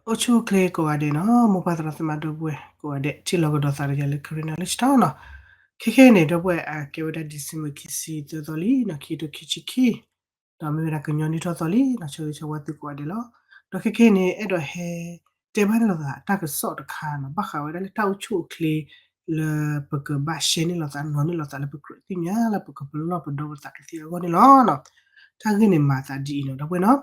အိၣ်ဆူၣ်အိၣ်ချ့ကိးဂၤဒဲးနီၤ, မိၢ်ပၢ်သရၣ်သမါဒီပုၢ်ဝဲၢ်ကိးဂၤဒဲး ထံၣ်လိာ်ကဒီးသးဒီးယၤလၢ Karen Knowledge Talk နီၤ. ခဲခဲအံၤန့ၣ် ဒီပုၢ်ဝဲၢ် အကဲဝဲဒၣ် December ခံဆံသၢသီလံနီၤ, ခံကထိခံဆံခံ, ဒီးမ့ၢ်ဝဲဒၣ်ကညီနံၣ်ထီၣ်သီလံနီၤ, ဆၢဂ့ၤဆၢဝါသုကိးဂၤဒဲးလီၤ. ဒီးခဲခဲအံၤန့ၣ် အဲၣ်ဒိးဟဲတဲဘၣ်န့ၢ်လိာ်သးတၢ်ကစီၣ်တခါနီၤ, ဘၣ်ဃးဝဲဒၣ်လၢတၢ်အိၣ်ဆူၣ်အိၣ်ချ့ လၢပကဘၣ် share န့ၢ်လိာ်သး နီၤန့ၢ်လိာ်သးလၢပကြၢးသ့ၣ်ညါလၢပကပလီၢ်ပဒီပသးကသ့အဂီၢ်န့ၣ်လီၤ. တၢ်ဂ့ၢ်န့ၣ်မၤသးဒ်အံၤနီၤ ဒီပုၢ်ဝဲၢ်နီၤ,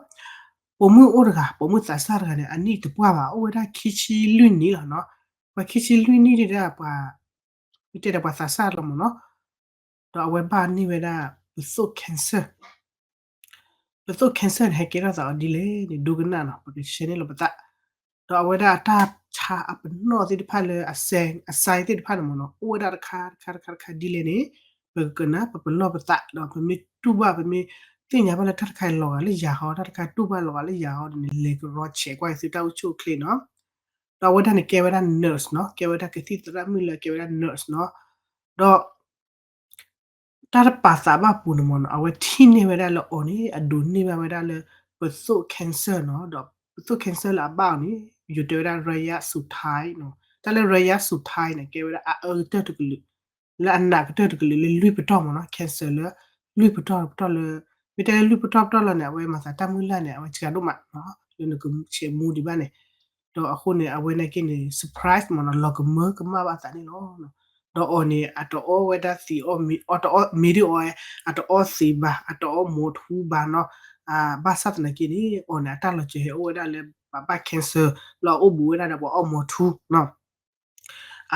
ပိာ်မုၣ်အိၣ်တဂၤ ပိာ်မုၣ်သးစၢ်တဂၤန့ၣ် အနံၣ်တပှၢ်ဘၣ် အိၣ်ဝဲဒၣ်ခံဆံလွံၢ်နံၣ်လီၤနီၤ. ပှၤခံဆံလွံၢ်နံၣ်ဒ်ဒၣ်ပှၤ မ့ၢ်တဲဒီးပှၤသးစၢ်လီၤမ့ၢ်နီၤ, ဒီးအဝဲဘၣ်န့ၢ်ဝဲဒၣ် ပသိၣ် cancer, ပသိၣ် cancer န့ၣ် ဟဲကဲထီၣ်သးအီၤဒ်လဲၣ်န့ၣ် ဒိကနၣ်နီၤ, ပက share န့ၢ်လိာ်ပသး. ဒီးအဝဲဒၣ်အတၢ်ဆါအပနီၣ်သ့ၣ်တဖၣ်လၢအ sign အ sign သ့ၣ်တဖၣ်န့ၣ်မ့ၢ်နီၤ အိၣ်ဝဲဒၣ်တခါတခါတခါတခါဒ်လဲၣ်န့ၣ် ပကကနၣ် ပပလီၢ်ပသး ဒီးပမ့ၢ်တူၢ်ဘၣ် ပမ့ၢ်သ့ၣ်ညါဘၣ်လၢတၢ်တခါအံၤလီၤဂာ်လၢယၤဟီ တၢ်တခါတူၢ်ဘၣ်လီၤဂာ်လၢယၤဟီဒီးန့ၣ် လဲၤကရီဆဲးကွၢ်သုတၢ်အိၣ်ဆူၣ်အိၣ်ချ့နီၤ. ဒီးအဝဲဒၣ်န့ၣ်ကဲဝဲဒၣ် nurse နီၤ, ကဲဝဲဒၣ်ကသံၣ်သရၣ်မုၣ်လၢကဲဝဲဒၣ် nurse နီၤ. ဒီး တၢ်တပာ်သးဘၣ်ပူၤန့ၣ်မ့ၢ်နီၤ အဝဲထံၣ်န့ၢ်ဝဲဒၣ်လၢအီၤန့ၣ် အဒိးန့ၢ်ဘၣ်ဝဲဒၣ်လၢ ပသိၣ် cancer နီၤ, ဒီးပသိၣ် cancer လၢအဘၣ်အီၤန့ၣ် ယိၤတဲဝဲဒၣ် rare ဆူးထါနီၤ. တၢ်လၢ rare ဆူးထါန့ၣ် ကဲဝဲဒၣ်အအၢကတၢၢ်တကလုာ် လၢအနးကတၢၢ်တကလုာ်လၢလွံၢ်ပတီၢ်မ့ၢ်နီၤ, cancer လၢ လွံၢ်ပတီၢ်ပတီၢ်လၢ မ့ၢ်တဲလၢလွံၢ်ပတီၢ်ပတီၢ်လီၤန့ၣ် အဝဲမၤသးတၢ်မုၢ်လၢ်န့ၣ် အဝဲစှၤဒိၣ်မးနီၤ, လၢနကဆဲးမူဒံးဘၣ်န့ၣ် ဒီးအဃိန့ၣ် အဝဲနာ်က့န့ၣ် surprise မ့ၢ်နီၤ လီၤကမၢကမၣ်ဘၣ်သးန့ၣ်လီၤ. ဒီးအီၤန့ၣ် အတအီဝဲဒၣ်သံးအီၣ်မ့ၤ အီၣ်တအီမ့ၤဒ်အီၤ အတအီသံးဘၣ် အတအီမိၤထူဘၣ်နီၤ, ဘၣ်ဆၣ်သနာ်က့န့ၣ် အီၤန့ၣ် အတၢ်လီၤစၢၤဟဲအိၣ်ဝဲဒၣ်လၢ ဘၣ်ဘၣ် cancer လၢအအိၣ်ဘူးဝဲဒၣ်ဒီးပှၤအီၣ်မိၤထူနီၤ.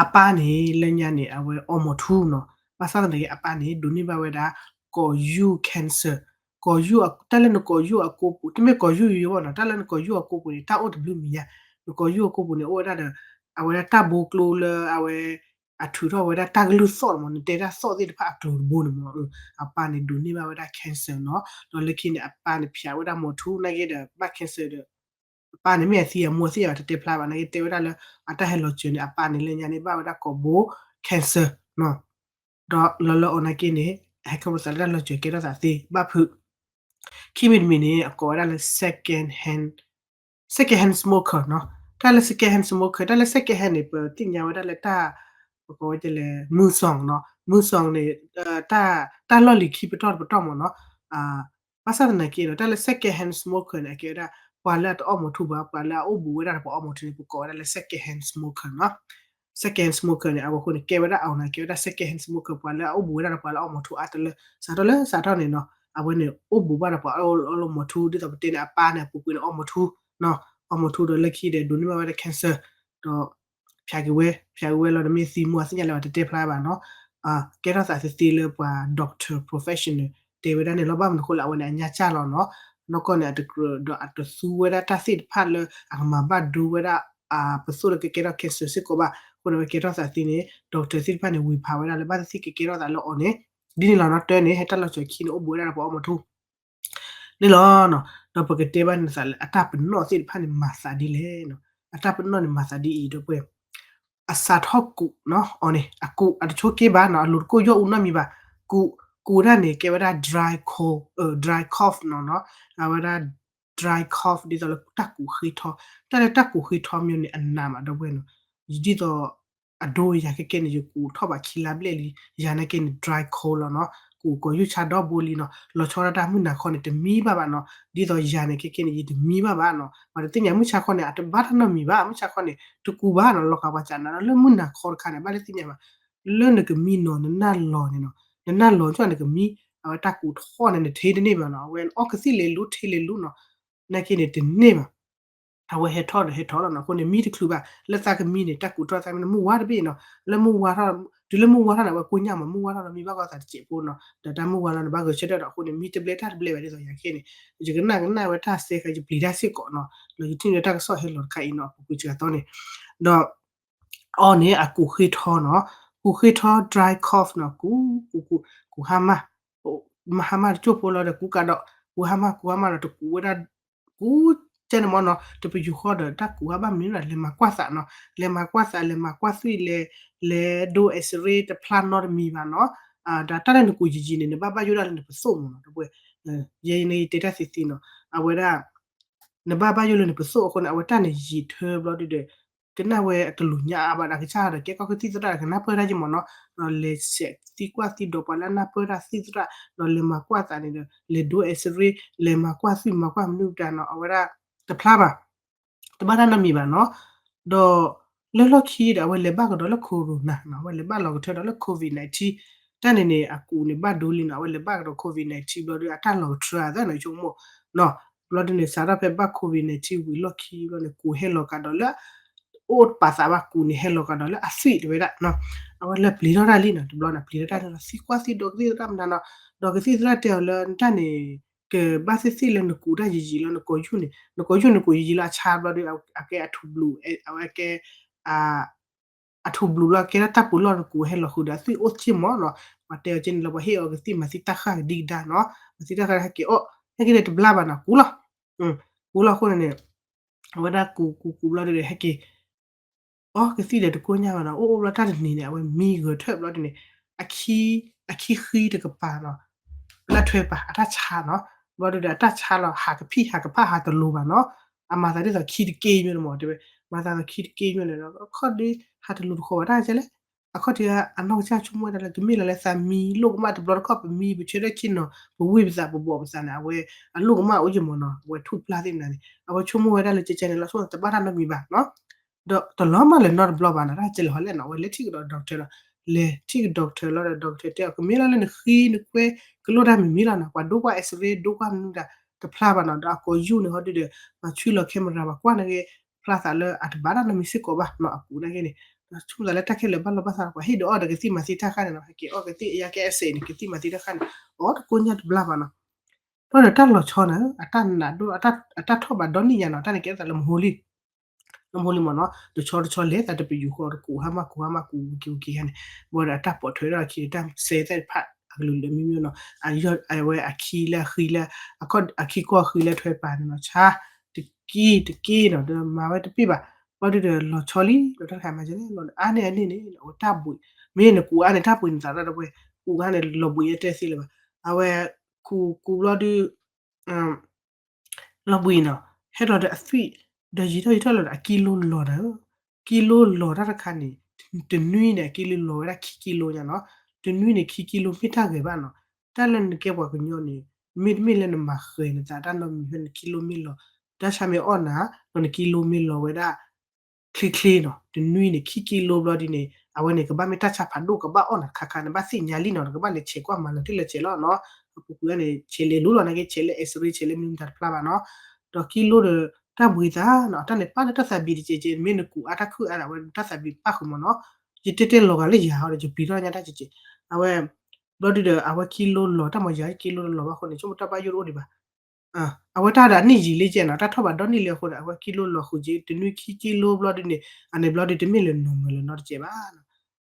အပၢ်န့ၣ် လၢညါန့ၣ် အဝဲအီၣ်မိၤထူနီၤ, ဘၣ်ဆၣ်သနာ်က့ အပၢ်န့ၣ် ဒိးန့ၢ်ဘၣ်ဝဲဒၣ် ကိာ်ယူၢ် cancer, ကိာ်ယူၢ် တၢ်လၢနကိာ်ယူၢ်အကိပူၤ တမ့ၢ်ကိာ်ယူၢ်ယိယိဘၣ်နီၤ, တၢ်လၢနကိာ်ယူၢ်အကိပူၤန့ၣ် တၢ်အိၣ်တဘျုးမံၤညါ, နကိာ်ယူၢ်အကိပူၤန့ၣ် အိၣ်ဝဲဒၣ်ဒီး အဝဲဒၣ်တၢ်ဘိကျိလၢအဝဲ အထုးထီၣ်ဝဲဒၣ်တၢ်ကလုၢ်သီၣ်န့ၣ်မ့ၢ် နတဲတၢ်သီၣ်သ့ၣ်တဖၣ်အကျိၤတဘိန့ၣ်မ့ၢ်, အပၢ်န့ၣ်ဒိးန့ၢ်ဘၣ်ဝဲဒၣ် cancer နီၤ, ဒီးလၢခံန့ၣ် အပၢ်န့ၣ်ဖျးဝဲဒၣ်မိၤထူနာ်က့ဒီး ဘၣ် cancer ဒီး အပၢ်န့ၣ်မ့ၢ်အသံအမိၢ်သ့ၣ်အတတဲဖျါဘၣ် နာ်က့တဲဝဲဒၣ်လၢ အတၢ်ဟဲလီၤစၢၤန့ၣ် အပၢ်န့ၣ်လၢညါန့ၣ် ဘၣ်ဝဲဒၣ်ကိာ်ဘိ cancer နီၤ, ဒီးလီၤလၢအီၤနာ်က့န့ၣ် ဟဲခီဖျိသးလၢတၢ်လီၤစၢၤကဲထီၣ်သးသ့ဘၣ်ဖုး, ခံမံၤတမံၤန့ၣ် အကိးဝဲဒၣ်လၢ second hand, second hand smoker နီၤ, တၢ်လၢ second hand smoker တၢ်လၢ second hand န့ၣ် ပသ့ၣ်ညါဝဲဒၣ်လၢတၢ် ပကိးဝဲဒ်လဲၣ် မုၢ်စီၣ်နီၤ, မုၢ်စီၣ်န့ၣ် တၢ်လီၢ်လံၤခံပတီၢ်တပတီၢ်မ့ၢ်နီၤ, ဘၣ်ဆၣ်သနာ်က့ဒီး တၢ်လၢ second hand smoker န့ၣ် အကဲဝဲဒၣ် ပှၤလၢအတအီၣ်မိၤထူဘၣ် ပှၤလၢအအိၣ်ဘူးဝဲဒၣ်ဒီးပှၤအီၣ်မိၤထူန့ၣ် ပကိးဝဲဒၣ်လၢ second hand smoker နီၤ, second hand smoker န့ၣ် အဝဲအဃိန့ၣ် ကဲဝဲဒၣ်အီၤန့ၣ် ကဲဝဲဒၣ် second hand smoker ပှၤလၢအအိၣ်ဘူးဝဲဒၣ်ဒီးပှၤလၢအီၣ်မိၤထူအါတလၢ စးထီၣ်လၢစးထီၣ်န့ၣ်နီၤ, အဝဲန့ၣ် အိၣ်ဘူးဘၣ်ဒီးပှၤအီၣ်မိၤထူ ဒ်သိးပတဲန့ၣ် အပၢ်န့ၣ် အပူၤကွံာ်န့ၣ် အီၣ်မိၤထူနီၤ, အီၣ်မိၤထူဒီးလၢခံဒီး ဒိးန့ၢ်ဘၣ်ဝဲဒၣ် cancer ဒီး ဖျါက့ၤဝဲ ဖျါက့ၤဝဲလီၤ တမ့ၢ်သံမူအသ့ၣ်ညါလၢၤဘၣ် တတဲဖျါဘၣ်နီၤ, ကဲထီၣ်သးသ့သ့လၢပှၤ doctor professional တဲဝဲဒၣ်န့ၣ်လီၤ. ဘၣ်မနုၤအဃိလၢအဝဲန့ၣ် အညါစၢ်လီၤနီၤ, နီၢ်ကီၢ်န့ၣ် အတကြၢးဒီးအတသူဝဲဒၣ်တၢ်သ့ၣ်တဖၣ်လၢအကမၤဘၣ်ဒိဝဲဒၣ် ပသိၣ်လၢကကဲထီၣ် cancer စ့ၢ်ကီးဘၣ်. အဃိန့ၣ် အဝဲကဲထီၣ်သးသ့န့ၣ် doctor သ့ၣ်တဖၣ်န့ၣ် ဝံၤဖးဝဲဒၣ်လၢဘၣ်သ့ၣ်သ့ၣ်ကကဲထီၣ်သးလၢအီၤန့ၣ် ဒ်န့ၣ်လီၤနီၤ. တၢ်န့ၣ် ဟဲတၢ်လီၤစၢၤခံန့ၣ် အိၣ်ဘူးဝဲဒၣ်ဒီးပှၤအီၣ်မိၤထူ န့ၣ်လီၤ. ဒီးပကတဲဘၣ်န့ၢ်သးလၢအတၢ်ပနီၣ်သ့ၣ်တဖၣ်န့ၣ် မၤသးဒ်လဲၣ်နီၤ, အတၢ်ပနီၣ်န့ၣ် မၤသးဒ်အံၤ ဒီပုၢ်ဝဲၢ်, အစးထီၣ်ကူးနီၤ အီၤန့ၣ် အကူး အတဆိက့ဘၣ်နီၤ အလိၤတကိၢ်ယီၢ်အူနီတမံၤဘၣ်, ကူး ကူးဒၣ်န့ၣ် ကဲဝဲဒၣ် dry cough, dry cough နီၤနီၤ, အဝဲဒၣ် dry cough ဒ်သိးလၢတၢ်ကူးဃ့ထီ, တၢ်လၢတၢ်ကူးဃ့ထီမ့ၢ်န့ၣ် အနးမး ဒီပုၢ်ဝဲၢ်နီၤ, ဒ်သိး အဒိယၤခဲကဲန့ၣ် ယကူးထီၣ်ဘးခံလါဘျဲၣ်လံ, ယၤနာ်က့န့ၣ် dry cold လီၤနီၤ, ကူးကိာ်ယူၢ်ဆါဒီဘိလံနီၤ, လီၤဆီဒၣ်တၢ်မုၢ်နၤခီန့ၣ် တမံဘၣ်ဘၣ်နီၤ, ဒ်သိးယၤန့ၣ်ခဲကဲန့ၣ် ယတမံဘၣ်ဘၣ်နီၤ, ပှၤတသ့ၣ်ညါမုၢ်ဆါခီန့ၣ် အတဘၣ်တၢ်နီတမံၤဘၣ်, မုၢ်ဆါခီန့ၣ် တကူးဘၣ်နီၤ, လီၤဂာ်ပှၤစးနးနီၤ, လၢမုၢ်နၤခီတခါန့ၣ် ဘၣ်လၢသ့ၣ်ညါဘၣ်, လၢနကမံနီၤ နနၢ်လီၤန့ၣ်နီၤ, နနၢ်လီၤကၠီၣ်နကမံ, အဝဲတၢ်ကူးထီၣ်န့ၣ် နထံတန့ၢ်ဘၣ်နီၤ, အဝဲအီၣ်ကသံၣ်လဲၤလူၤထံလဲၤလူၤနီၤ, နာ်က့န့ၣ်တန့ၢ်ဘၣ် အဝဲဟဲထီၣ်ဒီးဟဲထီၣ်လီၤနီၤ, အဃိန့ၣ် မံတချုးဘၣ်, လၢသးကမံန့ၣ် တၢ်ကူးထီၣ်သးမံန့ၣ် မုၢ်ဝါတဘ့ၣ်နီၤ, လၢမုၢ်ဝါထီၣ်, တုၤလၢမုၢ်ဝါထီၣ်န့ၣ် အဝဲကိညၣ်မး မုၢ်ဝါထီၣ်ဒီးမံဘၣ်ကီသးတစဲးဖိနီၤ, ဒီးတၢ်မုၢ်ဝါလီၤန့ၣ် ဘၣ်ဂဲၤဆၢထၢၣ်ဒီး အဃိန့ၣ် မံတဘျဲတၢ်တဘျဲဘၣ်ဒ်သိးယၤခဲန့ၣ်, ယကနၣ်ကနၣ်ဝဲတၢ်စဲဃာ် ယပျံၤတၢ်စ့ၢ်ကီးနီၤ, လီၤယထံၣ်န့ၢ်တၢ်ကစီၣ်ဟဲလီၤတခါအံၤနီၤ, အပူၤကွံာ်စှၤသီန့ၣ်, ဒီး အီၤန့ၣ် အကူးဃ့ထီနီၤ, ကူးဃ့ထီ dry cough နီၤ, ကူး, ကူး, ကူးဟါမၢ်, မၤဟါမၢ်တကၠိၢ်ဖိလီၤဒီး ကူးကးဒီး, ကူးဟါမၢ် ကူးဟါမၢ်ဒီး တကူးဝဲဒၣ်, ကူးကဲန့ၣ်မ့ၢ်နီၤ, တပယူာ်ဃီဒီး တၢ်ကူးဟါဘၣ်မနုၤနီၤ, လဲၤမၤကွၢ်သးနီၤ, လဲၤမၤကွၢ်သး လဲၤမၤကွၢ်သွံၣ်လဲၤ, လဲၤဒိ X-ray တဖျါနီတမံၤဘၣ်နီၤ, ဒီးတၢ်လၢနကူးယံာ်ယံာ်န့ၣ် နဘၣ်ဘၣ်ယိၣ်ဒၣ်လၢနပသိၣ်မ့ၢ်နီၤ, ဒီပုၢ်ဝဲၢ်, ယဲယတဲတၢ်သ့သ့နီၤ, အဝဲဒၣ် နဘၣ်ဘၣ်ယိၣ်လၢနပသိၣ်အဃိန့ၣ် အဝဲတၢ်န့ၣ်ယံာ်ထၢဘျီဒုဒီး ကနၣ်ဝဲအတလိာ်ညါအါဘၣ်ဒီး ကစၢ်ဒီးကဲကီၢ်ကသံၣ်သရၣ်ဒီး ကနၢ်ပၢၢ်တၢ်ယမ့ၢ်နီၤ, ဒီးလဲၤစဲးသံကွၢ်သံဒိးပှၤလၢနၢ်ပၢၢ်တၢ်သံၣ်သရၣ် ဒီးလဲၤမၤကွၢ်သးန့ၣ်ဒီး လဲၤဒိ X-ray လဲၤမၤကွၢ်သွံၣ်မၤကွၢ်မနုၤတၢ်နီၤ အဝဲဒၣ်တဖျါဘၣ် တဘၣ်တၢ်နီတမံၤဘၣ်နီၤ, ဒီး လၢလီၢ်ခံဒီး အဝဲလဲၤဘၣ်ကဒီးလၢ corona နီၤ, အဝဲလဲၤဘၣ်လီၤကထၢဒီးလၢ covid nineteen တၢ်န့ၣ်န့ၣ် အကူးန့ၣ်ဘၣ်ဒိလံနီၤ, အဝဲလဲၤဘၣ်ကဒီး covid nineteen ဘျီဒီး အတၢ်လီၤကထၢအသးနီၤ ဆိကမိၣ်နီၤ, ဘျီဒုန့ၣ် စးထီၣ်ဖဲဘၣ် covid nineteen ဝံၤလီၢ်ခံဘျီန့ၣ် ကူးဟဲလီၤကဒီးလၢ အိၣ်ပာ်သးဘၣ်ကူးန့ၣ် ဟဲလီၤကဒီးလၢအသွံၣ်တဝဲဒၣ်နီၤ, အဝဲလၢပျံၤထီၣ်တၢ်လံနီၤ, တဘျီန့ၣ် ပျံၤထီၣ်တၢ်န့ၣ်ဒီး သံကွၢ်သံဒိးကသံၣ်သရၣ်မနုၤနီၤ, ဒီးကသံၣ်သရၣ်တဲအီၤလၢ နတၢ်န့ၣ် ကဘၣ်သ့ၣ်သ့ၣ်လၢနကူးတၢ်ယံာ်ယံာ်လီၤ နကိးယူၢ်န့ၣ် နကိးယူၢ်န့ၣ်ကူးယံာ်ယံာ်လီၤ အဆါဘျီဒီး အကဲအထူးဘျူး အဝဲကဲ အထူးဘျူးလီၤ ကဲထီၣ်တၢ်ပူၤလီၢ်နကူးဟဲလီၤဃုာ်ဒီးအသွံၣ်အိၣ်စ့ၢ်မ့ၢ်နီၤ, ပှၤတဲအီၤကဲန့ၣ်လီၤ ပှၤဟ့ၣ်အီၤကသံၣ်မၤသံတၢ်ဃၣ်ကဒံကဒါနီၤ, မၤသံတၢ်ဃၣ်ဟဲက့ၤအီၣ် ဟဲက့ၤန့ၣ်တဘျါဘၣ်နီၤ ကူးလီၤ, ကူးလီၤအဃိန့ၣ်န့ၣ် အဝဲဒၣ်ကူးကူးကူးဘျီဒီးဟဲက့ၤ အီကသံၣ်ဒီးတကိညၢ်ဘၣ်နီၤ, အိၣ်အိၣ်ဘျီတၢ်တနံၤန့ၣ် အဝဲမံဂၢၢ်ထၢၣ်ဘျီဒုန့ၣ် အခံ အခံဃံတကပၤနီၤ, လၢထွဲပာ်အတၢ်ဆါနီၤ, ဘျီဒုဒီးအတၢ်ဆါလီၤ ဟးကဖံးဟးကဖးဟးတလိၤဘၣ်နီၤ, အမၤသးဒ်သိးခံတက့ၢ်ညိန့ၣ်မ့ၢ်တဲဝဲ, မၤသးသိးခံတက့ၢ်ညိန့ၣ်ဒီး အခီၣ်ဒုဟးတလိၤတဃီၤဘၣ်တၢ်ကဲလဲၣ်, အခီၣ်ထံးအနီၢ်ကစၢ်ဆိကမိၣ်ဝဲဒၣ်လၢ ကမ့ၢ်လီၤလၢသးမံလိၣ်ကမၣ်တဘျီတခီၣ် ပမံပဆၢထၢၣ်ဆ့ၣ်နီၤ ပဝံပသးပဘီၣ်ပသးန့ၣ် အဝဲအလိၣ်ကမၣ်အိၣ်ယမ့ၢ်နီၤ, အဝဲထူၣ်ပျၢ်သ့ၣ်မနၤန့ၣ် အဝဲဆိကမိၣ်ဝဲဒၣ်လၢကဲကဲန့ၣ်လီၤ ဆိကမိၣ်တဘၣ်တၢ်နီတမံၤဘၣ်နီၤ ဒီးတလီၤမၢ်လၢၤနီတဘျီဘၣ်နီၤ, တၢ်ကဲလဲၣ်ဟီလဲၣ်နီၤ, အဝဲလဲၤထံၣ်ကဒီး doctor လီၤ, လဲၤထံၣ်က doctor လီၤဒီး doctor တဲအီၤ ကမ့ၢ်လီၤလၢနဃံနကွဲ ကလိၣ်တၢ်မံၤမံၤလီၤနီၤ, ပှၤဒိကွၢ် X-ray ဒိကွၢ်မနုၤတၢ်တဖျါဘၣ်နီၤ, ဒီးအကိးယူၢ်န့ၣ်ဟီဒုဒီး ပှၤဆွံလီၤ camera ပှၤကွၢ်န့ၣ်ဂ့ၤ ဖျါသးလၢအတဘၣ်တၢ်နီတမံၤစ့ၢ်ကီးဘၣ်နီၤ, အကူးန့ၣ်ဂ့ၤန့ၣ် ဒီးဆိကမိၣ်သးလၢတၢ်ခဲလၢာ်ဘၣ်လီၢ်ဘၣ်စး ပှၤဟ့ၣ်ဒီးအီၣ်ဒီးကသံၣ်မၤသံတၢ်ဃၣ်န့ၣ်နီၤ, ဟဲက့ၤအီၣ်ကသံၣ်အယါကဲ essay န့ၣ် ကသံၣ်မၤသံတၢ်ဃၣ်န့ၣ် အီၣ်တကိညၢ်တဘျါဘၣ်နီၤ ဘျီဒီးတၢ်လီၤဆီန့ၣ် အတၢ်နးဒိၣ် အတၢ်ထီၣ်ဘးဒီနံၣ်ညါနီၤ, တၢ်န့ၣ်ကဲသးလၢမဟိလံ လၢမဟိလံမ့ၢ်နီၤ, တဆီတဆီလဲၤသးတပယူာ်ဃီတကူးဟါမၢ်ကူးဟါမၢ်ကူးဝံၤက့ၤဝံၤက့ၤဟါန့ၣ်, ဘျီဒီးအတၢ်ပိာ်ထွဲဒၣ်အခံ တၢ်စဲသ့ၣ်တဖၣ်အကလုာ်လၢမံၤမံၤနီၤ, အဝဲအခံလၢအဃံလၢ အခံကီၢ်ဃံလၢထွဲပာ်န့ၣ်နီၤ, ဆါ တက့ၢ်တက့ၢ်နီၤ, ဒီးမၤဝဲတပ့ၢ်ဘၣ်, ဘျီဒုဒီးလီၤဆီလံ ဒီးတၢ်တခါမၤကဲလဲၣ် လီၤဒီးအါန့ၢ်အန့ၣ်န့ၣ် အဝဲတၢ်ဘှံး, မ့ၢ်နကူးအါန့ၣ် တၢ်ဘှံးနသးတၢ်တဝဲ, ကူးအါန့ၣ် လီၤဘှံးအတဲသ့လၢၤဘၣ်, အဝဲ ကူးကူးဘျီဒု လီၤဘှံးနီၤ, ဟဲလီၤဒီးအသွံၣ်, ဒီးယံာ်ထီၣ်ယံာ်ထီၣ်လီၤဒီးအကံလိလီၤဒီး, ကံလိလီၤတၢ်တခါန့ၣ်, တနွံန့ၣ် အကံလိလီၤဝဲဒၣ်ခံကံလိညါနီၤ, တနွံန့ၣ် ခံကံလိမ့ၢ်တၢ်ဂဲၤဘၣ်နီၤ, တၢ်လၢနကဲပှၤကညီန့ၣ်, မ့တမ့ၢ်လၢနမၤဃဲၤနသးတၢ်နီတမံၤဖဲန့ၣ် နကံလိမ့ၢ်လီၤ, တၢ်ဆါမ့ၢ်အီၣ်နၤ, ဒီးနကံလိမ့ၢ်လီၤဝဲဒၣ် ချ့ချ့နီၤ, တနွံန့ၣ် ခံကံလိဘျီဒ်န့ၣ် အဝဲန့ၣ် ကဘၣ်မ့ၢ်တၢ်ဆါဖးဒိၣ် ကဘၣ်အီၣ်နၤခါခါန့ၣ် ဘၣ်သ့ၣ်ညါလံနီၤ, နကဘၣ်လဲၤဆဲးကွၢ်မၤလီၤတံၢ်လီၤဆဲးလီၤနီၤ, အပူၤကွံာ်န့ၣ် ဆဲးလဲၤလိၤလီၤ နာ်က့ ဆဲးလၢ X-ray ဆဲးလၢမနုၤမတၤတဖျါဘၣ်နီၤ, ဒီးကံလိဒီး တၢ်ဘှံးသးနီၤ, တၢ်န့ၣ်ပၣ်လၢတၢ်သးဘံးတကဲးကဲး မ့ၢ်နကူးအါတၢ်ခုၣ်အါဒီး အဝဲတၢ်သးဘံးပၣ်ဃုာ်မ့ၢ်နီၤ, ယတဲတဲလီၤဂာ်လၢယၤဟီဒီး ယပျံၤထီၣ်ညါတၢ်ကဲးကဲး, အဝဲ ဘျီဒုဒီး အဝဲကံလိလီၤ တၢ်မၤယၤကံလိလီၤဘၣ်အဃိန့ၣ် ဆိကမိၣ်တၢ်ဘၣ်ယိၣ်တအိၣ်ဒံးဘၣ် အဝဲတၢ်ဒီးအနံၣ်ယံာ်လံကဲနီၤ, တၢ်ထီၣ်ဘးဒီနံၣ်လံအဃိန့ၣ် အဝဲကံလိလီၤဃုာ်က့ တနွံခံကံလိဘျီဒ်န့ၣ် အန့ၣ်ဘျီဒ်တမ့ၢ်လၢ normal လၢၤနီတကဲးဘၣ်.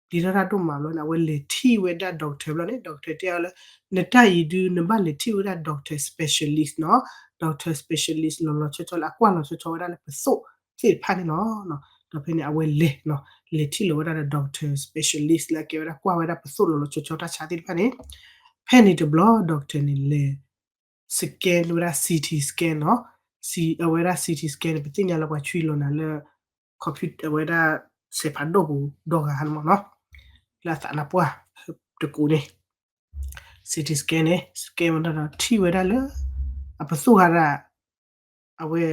ပျံၤထီၣ်တၢ်ဒိၣ်မးဘျီန့ၣ် အဝဲလဲၤထံၣ်ဝဲဒၣ် doctor ဘျီန့ၣ် doctor တဲအီၤလၢ နတၢ်အံၤဒုး နဘၣ်လဲၤထံၣ်ဝဲဒၣ် doctor specialist နီၤ, doctor specialist လီၤလီၤဆီဆီလၢအကွၢ်လီၤဆီဆီဝဲဒၣ်လၢပသိၣ်သ့ၣ်တဖၣ်န့ၣ်လီၤ. ဒီးဖဲန့ၣ် အဝဲလဲၤ လဲၤထံၣ်လီၤဝဲဒၣ်ဒီး doctor specialist လၢအကဲဝဲဒၣ်ကွၢ်ဝဲဒၣ်ပသိၣ်လီၤလီၤဆီဆီတၢ်ဆါသ့ၣ်တဖၣ်န့ၣ် ဖဲန့ၣ်တဘျီ doctor န့ၣ်လဲၤ scan ဝဲဒၣ် C T scan နီၤ, အဝဲဒၣ် C T scan န့ၣ် ပသ့ၣ်ညါလၢပှၤဆွံလီၤနၤလၢ computer အဝဲဒၣ် စဲးဖးဒိၣ်ပူၤဒီဂၤန့ၣ်မ့ၢ်နီၤ, လၢအသးနါပှၢ်တကူးန့ၣ် C T scan န့ၣ် scan ဝဲဒၣ်ဒီးထံၣ်ဝဲဒၣ်လၢ အပသိၣ်ဂၤဒၣ် အဝဲ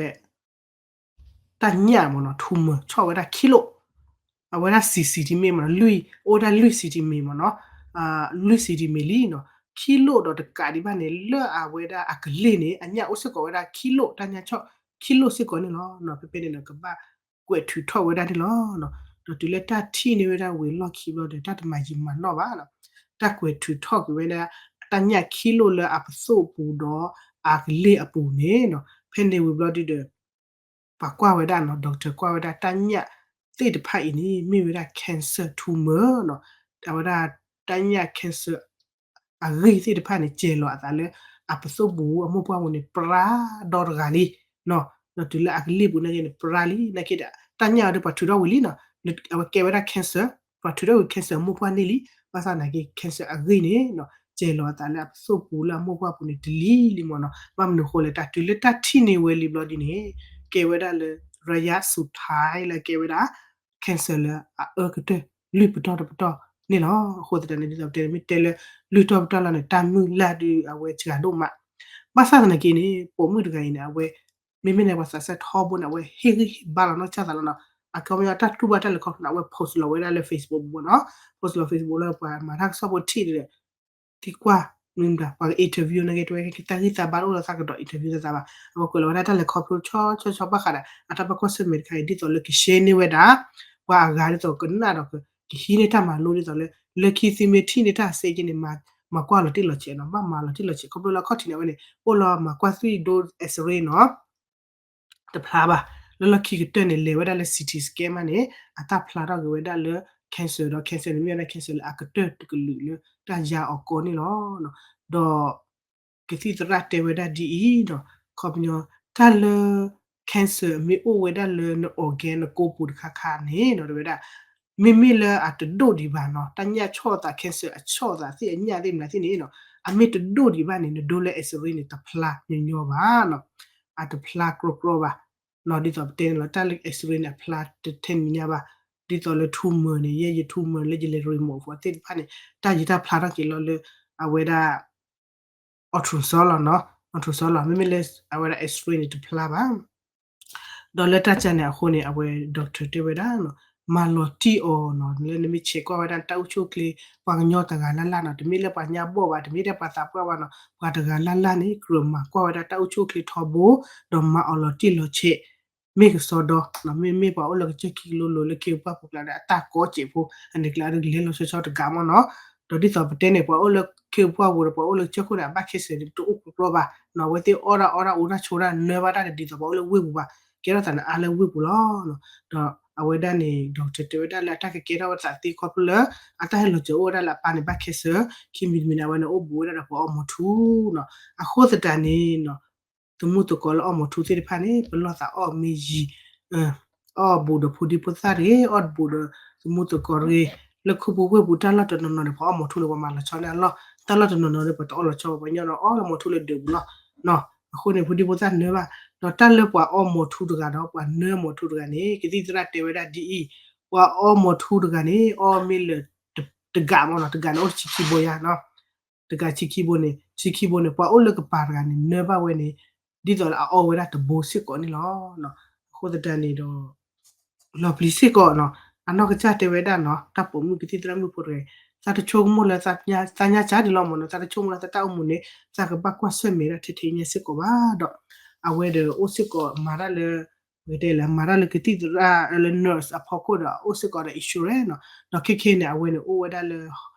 တၢ်ညၣ်မ့ၢ်နီၤ tumor ဆီၣ်ဝဲဒၣ်ခံလိၣ်, အဝဲဒၣ် စံး စံးတံမ့ၢ်မ့ၢ်နီၤ လွံၢ် အိၣ်ဝဲဒၣ်လွံၢ် စံးတံမ့ၢ်မ့ၢ်နီၤ, လွံၢ် စံးတံမ့ၢ်လံနီၤ, ခံလိၣ်ဒီးတကးဒံးဘၣ်န့ၣ် လၢအဝဲဒၣ်အကလ့ၢ်န့ၣ် အညၣ်အိၣ်စ့ၢ်ကီးဝဲဒၣ်ခံလိၣ် တၢ်ညၣ်ဆီၣ်ခံလိၣ်စ့ၢ်ကီးန့ၣ်လီၤ. ဖဲဖဲန့ၣ်ဒီးကဘၣ်ကွဲးထုးထီၣ်ဝဲဒၣ်န့ၣ်လီၤ. ဒီးတုၤလၢတၢ်ထံၣ်န့ၢ်ဝဲဒၣ်ဝံၤလီၢ်ခံဘျီဒီး တၢ်တမၤယံာ်မၤနီၢ်ဘၣ်နီၤ, တၢ်ကွဲးထုးထီၣ်ကွံာ်ဝဲဒၣ် တၢ်ညၣ်ခံလိၣ်လၢအပသိၣ်ပူၤဒီးအကလ့ၢ်အပူၤန့ၣ်နီၤ, ဖဲန့ၣ်ဝံၤဘျီဒုဒီး ပှၤကွၢ်ဝဲဒၣ်နီၤ doctor ကွၢ်ဝဲဒၣ်တၢ်ညၣ်သ့ၣ်တဖၣ်အံၤန့ၣ် မ့ၢ်ဝဲဒၣ် cancer tumor နီၤ, အဝဲဒၣ်တၢ်ညၣ် cancer အဂ့ၢ်သ့ၣ်တဖၣ်န့ၣ် ကဲၤလီၤအသးလၢ အပသိၣ်ပူၤအမိၢ်ပှၢ်ပူၤန့ၣ် ပြါဒီတဂၤလံနီၤ, ဒီးတုၤလၢအကလ့ၢ်ပူၤနာ်က့န့ၣ် ပြါလံ နာ်က့ဒီး တၢ်ညၣ်အံၤဒီးပှၤထုးထီၣ်ဝံၤလံနီၤ, အဝဲကဲဝဲဒၣ် cancer ပှၤထုးထီၣ်ဝံၤ cancer အမိၢ်ပှၢ်န့ၢ်လံ, ဘၣ်ဆၣ်နာ်က့ cancer အဂ့ၢ်န့ၣ်နီၤ ကဲၤလီၤအသးလၢအပသိၣ်ပူၤလၢအမိၢ်ပှၢ်ပူၤန့ၣ် တလံၤလံမ့ၢ်နီၤ. ဘၣ်မနုၤအဃိလဲၣ် တၢ်တုၤလၢတၢ်ထံၣ်န့ၢ်ဝဲလံဘျီဒ်န့ၣ် ကဲဝဲဒၣ်လၢ ရယါစူးထါလၢကဲဝဲဒၣ် cancer လၢအအၢကတၢၢ် လွံၢ်ပတီၢ်တပတီၢ်န့ၣ်လီၤ. အဃိသတးန့ၣ် ဒ်သိးပတဲန့ၣ် မ့ၢ်တဲလၢ လွံၢ်ပတီၢ်တပတီၢ်လီၤန့ၣ် တၢ်မုၢ်လၢ်ဒုးအဝဲစှၤဒိၣ်မး. ဘၣ်ဆၣ်သနာ်က့န့ၣ် ပိာ်မုၣ်တဂၤအံၤန့ၣ် အဝဲ မ့မ့ၢ်န့ၣ် ပှၤသးစၢ်ထီဘိန့ၣ် အဝဲဟ့ၣ်ဂံၢ်ဟ့ၣ်ဘါလီၤနီၢ်ကစၢ်သးလီၤနီၤ. အခီပညီတၢ်တူၢ်ဘၣ်တၢ်လဲၤခီဖျိန့ၣ် အဝဲ post လီၤဝဲဒၣ်လၢ Facebook ပူၤမ့ၢ်နီၤ. post လီၤ Facebook လၢပှၤမၤတၢ်ကစီၣ်ဖိထံၣ်ဒီး သံကွၢ် မ့ၢ်မတၤ ပှၤက interview န့ၣ်ဂ့ၤ တဝဲက့ၤတၢ်ဂံၢ်သးဘါတအိၣ်ဒီးသးကဒီး interview သးသးဘၣ်. အဝဲကွဲးလီၤဝဲဒၣ်တၢ်လဲၤခီဖျိဆီဆီဆီဘၣ်ဃးဒီး အတၢ်ဘၣ်ကွၢ်ဆၢၣ်မဲာ်တခါအံၤ ဒ်သိးလၢက share န့ၢ်ဝဲဒၣ် ပှၤအဂၤဒ်သိးကနၣ်ဒီး ကဟံးန့ၢ်တၢ်မၤလိဒ်သိးလၢ လၢခံသုမ့ၢ်ထံၣ်န့ၢ်တၢ်စ့က့န့ၣ် မၤကွၢ်လီၤတံၢ်လီၤဆဲးနီၤ ဘၣ်မၤလီၤတံၢ်လီၤဆဲး ခီဖျိလၢအခီၣ်ထံးန့ၣ် အဝဲန့ၣ် အိၣ်လီၤမၤကွၢ်သွံၣ်ဒိ X-ray နီၤ တဖျါဘၣ်. လၢလီၢ်ခံကတၢၢ်န့ၣ် လဲၤဝဲဒၣ်လၢ C T scan မးန့ၣ် အတၢ်ဖျါထီၣ်က့ၤဝဲဒၣ်လၢ cancer ဒီး cancer န့ၣ်မ့ၢ်ဝဲဒၣ် cancer လၢအကတၢၢ်တကလုာ်လၢတၢ်ယါအီၤကီန့ၣ်လီၤ. ဒီး ကသံၣ်သရၣ်တဲဝဲဒၣ်ဒ်အံၤဒီး ခီပညီ တၢ်လၢ cancer မ့ၢ်အိၣ်ဝဲဒၣ်လၢန organ နကိးပူၤတခါခါန့ၣ်နီၤ တဲဝဲဒၣ် မ့မ့ၢ်လၢအတဒိၣ်ဒံးဘၣ်နီၤ တၢ်ညၣ်ဆီၣ်သး cancer အဆီၣ်သးသ့ၣ်အညၣ်သ့ၣ်မနုၤသ့ၣ်န့ၣ်နီၤ အမ့ၢ်တဒိၣ်ဒံးဘၣ်န့ၣ် နဒိလၢ X-ray န့ၣ် တဖျါညီညီဘၣ်နီၤ အတဖျါကြီကြီဘၣ်နီၤ ဒ်သိးပတဲန့ၣ်လီၤ တၢ်လၢ X-ray န့ၣ် အဖျါတထဲန့ၣ်ညါဘၣ် ဒ်သိးလၢ tumor န့ၣ် ယဲယ tumor လၢယလဲၤ remove အသ့ၣ်တဖၣ်န့ၣ် တၢ်ယံၤတၢ်ဖျါထီၣ်က့ၤလီၤလၢ အဝဲဒၣ် ultrasound လီၤနီၤ ultrasound လီၤ မ့မ့ၢ်လၢ အဝဲဒၣ် X-ray န့ၣ် တဖျါဘၣ် ဒီးလၢတၢ်ကါန့ၣ်အဃိန့ၣ် အဝဲ doctor တဲဝဲဒၣ်နီၤ မၤလီၤတံၢ်အီၤနီၤ လၢနမ့ၢ်ဆဲးကွၢ်ဝဲဒၣ်တၢ်အိၣ်ဆူၣ်အိၣ်ချ့ ပှၤကညီတဂၤလၢ်လၢ်နီၤ တမ့ၢ်လၢပှၤညါဘီၣ်ဘၣ် တမ့ၢ်လၢပှၤသးပှၢ်ဘၣ်နီၤ ပှၤတဂၤလၢ်လၢ်န့ၣ် ကြၢးမၤကွၢ်ဝဲဒၣ်တၢ်အိၣ်ဆူၣ်အိၣ်ချ့ထီဘိ ဒီးမၤအီၤလီၤတံၢ်လီၤဆဲး မ့ၢ်ကစီဒီ မ့မ့ၢ်ပှၤအိၣ်လၢကစၢၢ်ခံကလိလိၤလၢခ့ပှၢ်ပူၤကျါဒီး အတၢ်ကီစဲးဖိ အန့ၣ်ကျါဒီးကလဲၤလီၤဆီဆီတဂၤမ့ၢ်နီၤ ဒီးဒ်သိးပတဲန့ၣ် ပှၤအိၣ်လၢခ့ပှၢ်ပူၤဒီး ပှၤအိၣ်လၢကစၢၢ်ခိၣ်န့ၣ် အဘၣ် cancer န့ၣ် တအိၣ်ကြီကြီဘၣ်နီၤ အဝဲသ့ၣ်အီၣ်တၢ်အီတၢ်အူတၢ်ဆိးတၢ်နၢဘၣ်တၢ်န့ၣ် ဒ်သိးပှၤအိၣ်လၢဝ့ၢ်ပူၤဘၣ် ကဲထီၣ်သးန့ၣ်အါလၢဝ့ၢ်ပူၤလီၤ ဒီးအဝဲဒၣ်န့ၣ် doctor တဲဝဲဒၣ်လၢအတၢ်ကကဲထီၣ်ဝဲသးသ့ခီဖျိလၢ အတၢ်ဟဲလီၤစၢၤအိၣ်ဝဲဒၣ်လၢအပၢ်န့ၣ်ဘၣ် cancer ခံမံၤတမံၤန့ၣ် အဝဲန့ၣ်အိၣ်ဘူးဝဲဒၣ်ဒီးပှၤအီၣ်မီၤထူနီၤ အဃိသတးန့ၣ်နီၤ သမူသကိးလၢအီၣ်မီၤထူသ့ၣ်တဖၣ်န့ၣ် ပလီၢ်သးအီၣ်မ့ၢ်ယံၤ အီၣ်ဘူးဒီးဖိဒံဖိသၣ်တဂ့ၤ အီၣ်ဘူးဒီးသမူသကိးတဂ့ၤ လၢခူပူၤဝ့ၢ်ပူၤတၢ်လီၢ်တနီၤနီၤန့ၣ် ပှၤအီၣ်မီၤထူန့ၣ် ပှၤမၤလီၤဆီန့ၢ်အလီၢ် တၢ်လီၢ်တနီၤနီၤန့ၣ် ပှၤတအီၣ်လီၤဆီဘၣ် ပှၤကညီန့ၣ်အီၣ်လၢမီၤထူလၢဒၢးပူၤလီၤ အဃိန့ၣ် ဖိဒံဖိသၣ်နၢဘၣ် ဒီးတၢ်လၢပှၤအီၣ်မီၤထူတဂၤဒီး ပှၤနၢမီၤထူတဂၤန့ၣ် ကသံၣ်သရၣ်တဲဝဲဒၣ်ဒ်အံၤ ပှၤအီၣ်မီၤထူတဂၤန့ၣ် အီၣ်မ့ၢ်လၢ တဂၤမ့ၢ်နီၤ တဂၤန့ၣ်အိၣ်တဆံခံဘိယါနီၤ တဂၤဆံခံဘိန့ၣ် ဆံခံဘိန့ၣ် ပှၤအိၣ်လၢကပၤတဂၤန့ၣ် နၢဘၣ်ဝဲန့ၣ် ဒ်သိးလၢအအီၣ်ဝဲဒၣ်တဘိစ့ၢ်ကီးန့ၣ်လီၤ. အဃိသတးန့ၣ်ဒီး လီၤပျံၤစ့ၢ်ကီးနီၤ အနီၢ်ကစၢ်တဲဝဲဒၣ်နီၤ တၢ်ပိာ်မုၣ်ကသံၣ်သရၣ်မုၣ်ဖိတဂၤ သးတဆိကမိၣ်လၢ သးညါစၢ်ဒံးလီၤမ့ၢ်နီၤ သးတဆိကမိၣ်လၢသးတၢ်အိၣ်မူန့ၣ် သးကဘၣ်ကွၢ်ဆၢၣ်မဲာ်ဒၣ်ထဲထဲညါစ့ၢ်ကီးဘၣ်ဒီး အဝဲဒီးအိၣ်စ့ၢ်ကီးမၤတၢ်လၢ ပကတဲလၢမၤတၢ်လၢကသံၣ်သရၣ်လၢ nurse အဖီခိၣ်ဒီး အိၣ်စ့ၢ်ကီးဒီး insurance နီၤ ဒီးခဲခဲန့ၣ် အဝဲန့ၣ်အိၣ်ဝဲဒၣ်လၢ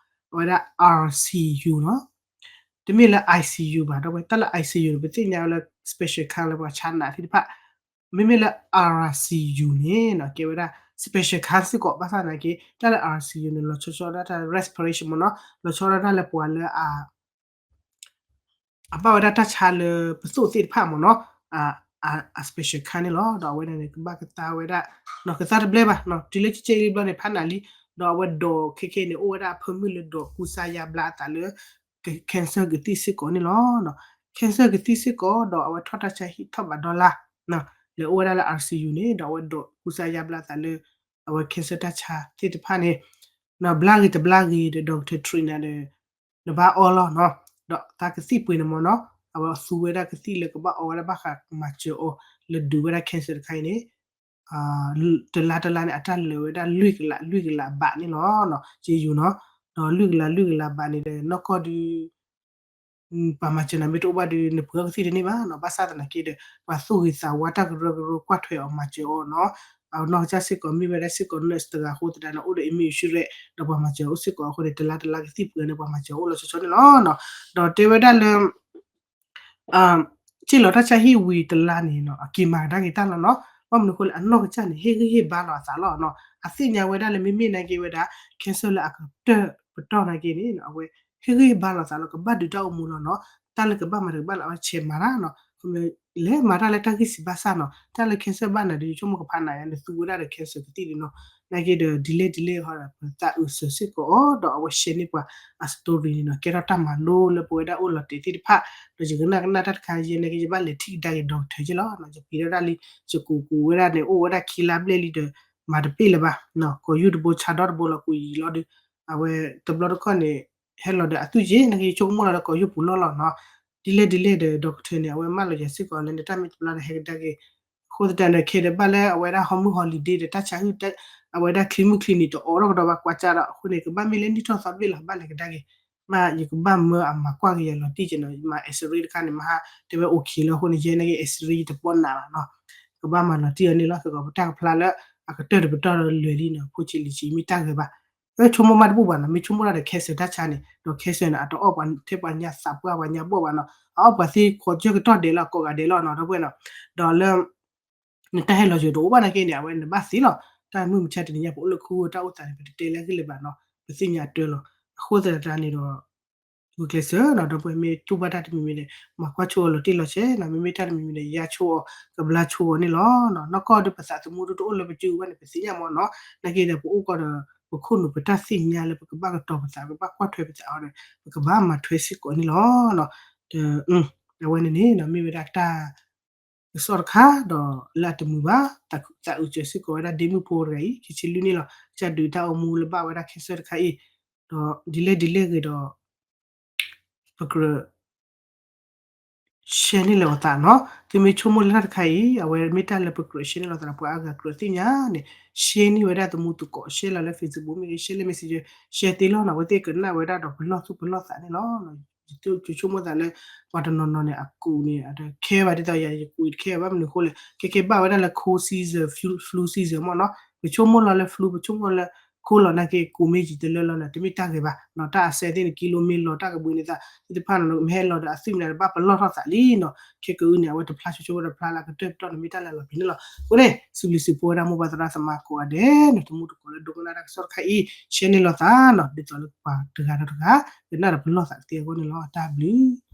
အဝဲဒၣ် R C U နီၤ တမ့ၢ်လၢ I C U ဘၣ် ဒီးဝဲတၢ်လၢ I C U န့ၣ် ပသ့ၣ်ညါဝဲလၢ special care လၢပှၤဆါနာ်သ့ၣ်တဖၣ် မ့မ့ၢ်လၢ R C U န့ၣ်နီၤ ကဲဝဲဒၣ် special care စ့ၢ်ကီး ဘၣ်ဆၣ်သနာ်က့ တၢ်လၢ R C U န့ၣ် လီၤဆီဆီဒၣ်တၢ် respiration မ့ၢ်နီၤ လီၤဆီဒၣ်တၢ်လၢပှၤလၢအ အဘၣ်ဝဲဒၣ်တၢ်ဆါလၢပသိၣ်သ့ၣ်တဖၣ်မ့ၢ်နီၤ အ အ special care န့ၣ်လီၤ. ဒီးအဝဲဒၣ်န့ၣ် ကဘၣ်ကသါဝဲဒၣ် ကသါတဘျဲၣ်ဘၣ် တုၤလၢကကဲလံဘျီန့ၣ် ဖးနၤလံ ဒီးအဝဲဒိးခဲခဲန့ၣ် အိၣ်ဝဲဒၣ်အဖၢမုၢ်လၢဒိးကူစါယါဘျါအသးလၢ cancer ကသံၣ်စ့ၢ်ကီးန့ၣ်လီၤ. cancer ကသံၣ်စ့ၢ်ကီး ဒီးအဝဲထီၣ်တၢ်ဆါဟံၣ်ထီၣ်ဘးဒီလါ လဲၤအိၣ်ဝဲဒၣ်လၢ R C U န့ၣ် ဒီးအဝဲဒိးကူစါယါဘျါအသးလၢ အဝဲ cancer တၢ်ဆါသ့ၣ်တဖၣ်န့ၣ် ဘျါဂ့ၤတဘျါဂ့ၤဒီး doctor treat နၤဒီး နဘၣ်အီလီၤနီၤ ဒီးသးကသံၣ်ပှ့ၤန့ၣ်မ့ၢ်နီၤ အဝဲသူဝဲဒၣ်ကသံၣ်လၢကဘၣ်အီဝဲဒၣ်ဘၣ်ဃးမၤစၢၤအီၤ လၢဒုးဝဲဒၣ် cancer တခါအံၤန့ၣ် တလါတလါန့ၣ် အတၢ်လၢာ်ဝဲဒၣ်လွံၢ်ကလး လွံၢ်ကလးဘးန့ၣ်လီၤ. ကယူၤနီၤ ဒီးလွံၢ်ကလး လွံၢ်ကလးဘးန့ၣ်ဒီး နီၢ်ကီၢ်ဒုး ပှၤမၤစၢၤနၤမ့ၢ်တအိၣ်ဘၣ်ဒီး နပှ့ၤအီၣ်ကသံၣ်တန့ၢ်ဘၣ်နီၤ ဘၣ်ဆၣ်သနာ်က့ဒီး ပှၤသူၣ်ဂ့ၤသးဝါတၢ်ကရၢကရိကွၢ်ထွဲအီၤမၤစၢၤအီၤနီၤ အနီၢ်ကစၢ်စ့ၢ်ကီးမ့ၢ်ဝဲဒၣ်စ့ၢ်ကီး nurse တဂၤအဃိသတးန့ၣ် အိၣ်ဒီး immune ဆူၣ်ရဲၣ် ဒီးပှၤမၤစၢၤအိၣ်စ့ၢ်ကီးအဃိန့ၣ် တလါတလါကသံၣ်ပှ့ၤန့ၣ်ပှၤမၤစၢၤအိၣ်လီၤဆီဆီန့ၣ်လီၤ. ဒီးတဲဝဲဒၣ်လၢ စ့ၢ်လီၤတၢ်ဆါဟံၣ်ဝံၤတလါန့ၣ်နီၤ အက့ၤမၤကဒါက့ၤတၢ်လီၤနီၤ ဘၣ်မနုၤအဃိလဲၣ် အနီၢ်ကစၢ်န့ၣ် ဟ့ၣ်ဂံၢ်ဟ့ၣ်ဘါလီၤအသးလီၤနီၤ အသ့ၣ်ညါဝဲဒၣ်လၢမ့မ့ၢ်နာ်က့ဝဲဒၣ် cancer လၢအကတၢၢ်ပတီၢ်နာ်က့န့ၣ် အဝဲ ဟ့ၣ်ဂံၢ်ဟ့ၣ်ဘါလီၤအသးလီၤ ကဘၣ်ဒုးတၢ်အိၣ်မူလီၤနီၤ တၢ်လၢကဘၣ်မၤတကဘၣ်လၢအဝဲဆဲးမၤတၢ်နီၤ ခီ လဲၤမၤတၢ်လၢတၢ်ဂံၢ်စံးဘၣ်ဆၣ်နီၤ, တၢ်လၢ cancer ဘၣ်နၤဒီး ယဆိကမိၣ်ကဖးနၤယါ နသူဝဲဒၣ်ဒီး cancer ကသံၣ်ဒုနီၤ, နာ်က့ဒီး delay delay ဟီဒီး ပသးအုးစၢၤစ့ၢ်ကီးအီၤ ဒီးအဝဲ share န့ၢ်ပှၤအ story န့ၣ်နီၤ, ကဲထီၣ်တၢ်မၤလိလၢပဝဲဒၣ်အိၣ်လီၤတဲာ်သ့ၣ်တဖၣ်, ဒီးယကနၣ်ကနၣ်တၢ်တခါယဲ နာ်က့ယဘၣ်လဲၤထံၣ်ကဒါက့ၤ doctor က့လီၤ, ယပျံၤဒၣ်ဒၣ်လံ, ယကူးကူးဝဲဒၣ်န့ၣ် အိၣ်ဝဲဒၣ်ခံလါဘျဲၣ်လံဒီး မၤတပ့ၢ်လၢၤဘၣ်, ကိးယုၢ်တဘိဆါဒီတဘိလီၤ ကူးယံာ်လီၤဒီး, အဝဲတဘျီတခီၣ်န့ၣ် ဟဲလီၤဒီးအသွံၣ်က့ နာ်က့ယဆိကမိၣ်လီၤဒီးကိးယုၢ်ပူၤလီၢ်လီၤနီၤ, delay delay ဒီး doctor န့ၣ် အဝဲမၢလီၤယၤစ့ၢ်ကီးလၢနတၢ်မ့ၢ်တဘျါဒီးဟဲကဒါက့ၤ, အဃိသတးန့ၣ် ခဲဒီးဘၣ်လၢအဝဲဒၣ်ဟီမုၢ် holiday ဒီးတၢ်ဆါဟံၣ် အဝဲဒၣ် clinic မုၢ် clinic တအိးထီၣ်ကဒီးဘၣ်ကွၢ်ကၢ်ဒီး အဃိန့ၣ် ကဘၣ်မ့ၢ်လၢနံၣ်ထီၣ်သီတဘ့ၣ်လီၤ ဘၣ်လဲၤကဒါက့ၤ, မ့ၢ်ယကဘၣ်မၢအမၤကွၢ်က့ၤယၤလီၤတံၢ်က့နီၤ, ယမၤ X-ray တခါန့ၣ် မဟါတဲဝဲ okay လီၤ အဃိန့ၣ် ယဲနာ်က့ X-ray ယတပီၢ်နးဘၣ်နီၤ, ကဘၣ်မၤလီၤတံၢ်အီၤန့ၣ်လီၤ, စ့ၢ်ကီးပတၢ်ကဖျါလၢ အကတၢၢ်တပတီၢ်ဒီးလွဲၤလံနီၤ, ဖိဆံးလံၤဆံးမ့ၢ်တၢ်ဂဲၤဘၣ်, အဆိကမိၣ်မးတဘူၣ်ဘၣ်နီၤ, မ့ၢ်ဆိကမိၣ်တၢ်ဒီး cancer တၢ်ဆါန့ၣ် ဒီး cancer န့ၣ် အတအီၣ်ပှၤထဲပှၤညါသးပှၢ်ပှၤညါဘီၣ်ဘၣ်နီၤ, အအီၣ်ပှၤသ့ၣ်ခီကၢၢ်ကတီၢ်ဒဲးလီၤ ကိးဂၤဒဲးလီၤနီၤ ဒီပုၢ်ဝဲၢ်နီၤ, ဒီးလၢ နတၢ်ဟဲလီၤစၢၤတအိၣ်ဘၣ်နာ်က့န့ၣ် အဝဲနဘၣ်သ့လီၤ, တၢ်မုၢ်မဆါတနံၤညါ ပအိၣ်လၢခူတၢ်အိၣ်သးန့ၣ် ပတတဲလၢအဂ့ၢ်လၢၤဘၣ်နီၤ, ပသ့ၣ်ညါတၢ်လီၤ, အဃိသတးန့ၣ်ဒီး ဂုာ်ကျဲးစၢးနီၤ ဒီပုၢ်ဝဲၢ် မ့ၢ်တူၢ်ဘၣ်တၢ်တမံၤမံၤန့ၣ် မၤကွၢ်ဆိအီၤလီၤတံၢ်လီၤဆဲးနီၤ, မ့မ့ၢ်တၢ်တမံၤမံၤန့ၣ် ယါဆိအီၤ ကဘျါဆိအီၤန့ၣ်လီၤ, နီၢ်ကီၢ်ဒီးပသးသမူဒိၣ်တအိၣ်လၢပစုပူၤဘၣ်န့ၣ် ပသ့ၣ်ညါမ့ၢ်နီၤ, နာ်က့ဒီးပအိၣ်ကီးဒီး ပခိၣ်နူာ်ပတၢ်သ့ၣ်ညါလၢပကဘၣ်ကတီၤပသး ပကဘၣ်ကွၢ်ထွဲပသးအီၤဒီး ပကဘၣ်မၤထွဲစ့ၢ်ကီးန့ၣ်လီၤ, ဒီး အဝဲန့ၣ်န့ၣ်နီၤ မ့ၢ်ဝဲဒၣ်တၢ် ကစီၣ်တခါ ဒီးလၢအတမုာ်ဘၣ် သးအုးစၢၤစ့ၢ်ကီးဝဲဒၣ်ဒ့မုၣ်ဖိတဂၤအံၤ ခံဆံလွံၢ်န့ၣ်လီၤ, ကစၢ်ဒုးတၢ်အိၣ်မူလၢဘၣ်ဝဲဒၣ် cancer တခါအံၤ, ဒီး delay delay ဂ့ၤဒီး ပကြၢး share န့ၢ်လီၤအသးနီၤ, သုမ့ၢ်ဆိကမိၣ်လၢတၢ်တခါအံၤ အဝဲမ့ၢ်တၢ်လၢပကြၢး share န့ၢ်လီၤသးဒီး ပှၤအါဂၤကြၢးသ့ၣ်ညါန့ၣ် share န့ၢ်ဝဲဒၣ်သမူသကိး share လီၤလၢ Facebook မ့ၢ်ဂ့ၤ share လၢ Messenger share သ့လီၤနီၤ, အဝဲသ့ၣ်ကနၣ်ဝဲဒၣ်ဒီးပလီၢ်သူၣ်ပလီၢ်သးန့ၣ်လီၤ, ယဆိကမိၣ်သးလၢ ပှၤတနီၤနီၤန့ၣ် အကူးန့ၣ် အတခဲဘၣ်ဒ်သိးယၤ ယကူးအံၤတခဲဘၣ် ဘၣ်မနုၤအဃိလဲၣ် ခဲကဲဘၣ်ဝဲဒၣ်လၢ cold season flu season မ့ၢ်နီၤ, ပဆိကမိၣ်လီၤလၢ flu ပဆိကမိၣ်လၢ cold လီၤနာ်က့ ကူးမ့ၢ်ယံာ်တလၢလီၤန့ၣ် တမ့ၢ်တၢ်ဂ့ၤဘၣ်နီၤ, တၢ်အစဲသ့ၣ်န့ၣ် ကံလိမ့ၢ်လီၤ တၢ်ကဘှံးန့ၢ်သးသ့ၣ်တဖၣ်နီၤ မ့ၢ်ဟဲလီၤဒီးအသွံၣ်မနုၤတဘၣ်ပလီၢ်ထီၣ်သးလံနီၤ, ခဲကအုန့ၣ် အဝဲတဖျါဆိဆိဝဲတဖျါလၢအကတၢၢ်ပတီၢ်န့ၣ် မ့ၢ်တၢ်လၢလီၤပျံၤန့ၣ်လီၤ, အဃိန့ၣ် စံးဘျုးစံးဖှိၣ်ဝဲဒၣ်မိၢ်ပၢ်သရၣ်သမါကိးဂၤဒဲးနီၤ, သမူသကိးလၢဒိကနၣ်တၢ်ကစီၣ်တခါအံၤ share န့ၢ်လီၤသးနီၤ, ဒ်သိးလၢပှၤတဂၤဒီးတဂၤ ကနၣ်ဒီးပလီၢ်သးကသ့အဂီၢ်န့ၣ်လီၤ, တၢ်ဘျုး